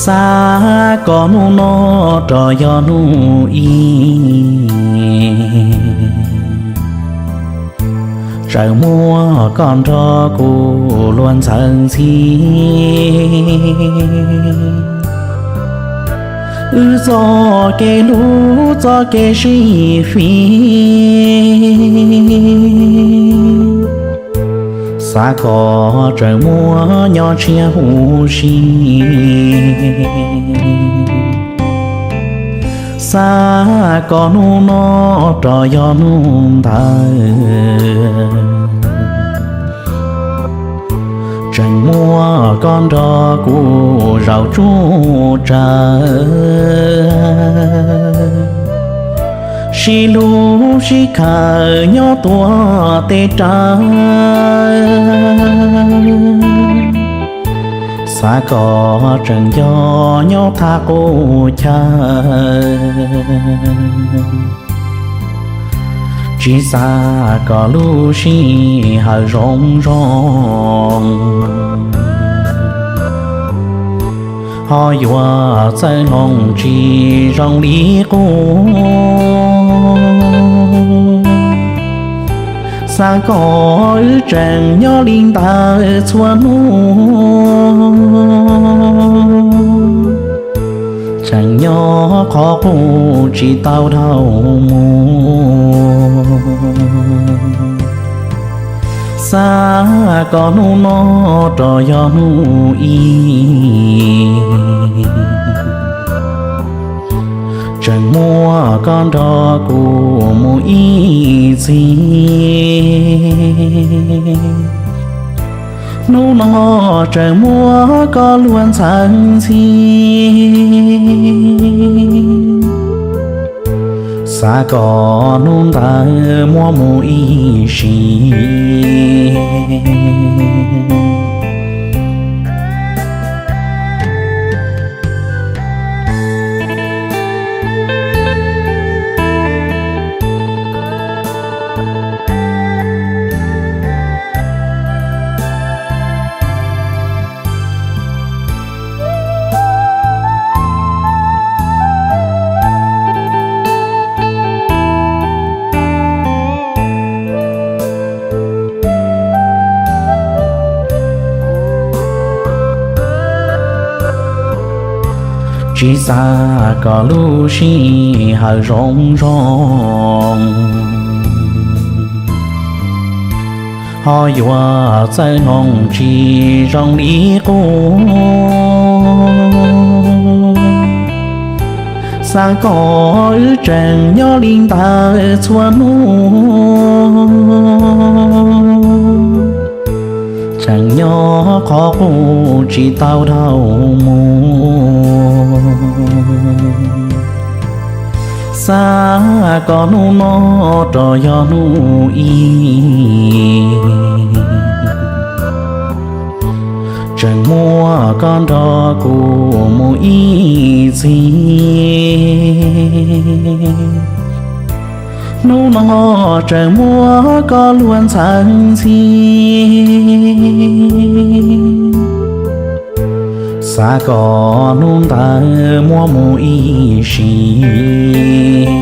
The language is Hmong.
Xav kom hnub no rov yog hnub ib, tseem muab koj nrog kuv luag ntxhi ntxhi. Wb txoj kev hlub txoj kev sib fim, xav kom tseem muab nyob tshiab huv si. Xav kom hnub no rov yog hnub ntawd, tseem muab koj nrog kuv zaum tsuj tsaws, sib hlub sib khawm nyob tuaj teb rawv. Xav kom tseem nco nyob thaj qub chaw, tsis xav kom lub sij hawm zoo zoo, ho yuav txawj hloov tsis zoo li qub. Xav kom wb tseem nyob li ntawd txhua hnub, tseem nyob qhov qub tsis tau dhau mus. Xav kom hnub no rov yog hnub ib, tseem muab koj nrog kuv mus ib txhis. Hnub no tseem muab koj luag ntxhi ntxhi, xav kom hnub ntawd muab mus ib sim. Tsis xav kom lub sij hawm zoo zoo, ho yuav txawj hloov tsis zoo li qub. Xav kom wb tseem nyob li ntawd txhua hnub, tseem nyob qhov qub tsis tau dhau mus. Xav kom hnub no rov yog hnub ib, tseem muab koj nrog kuv mus ib txhis. Hnub no tseem muab koj luag ntxhi ntxhi, xav kom hnub ntawd muab mus ib sim.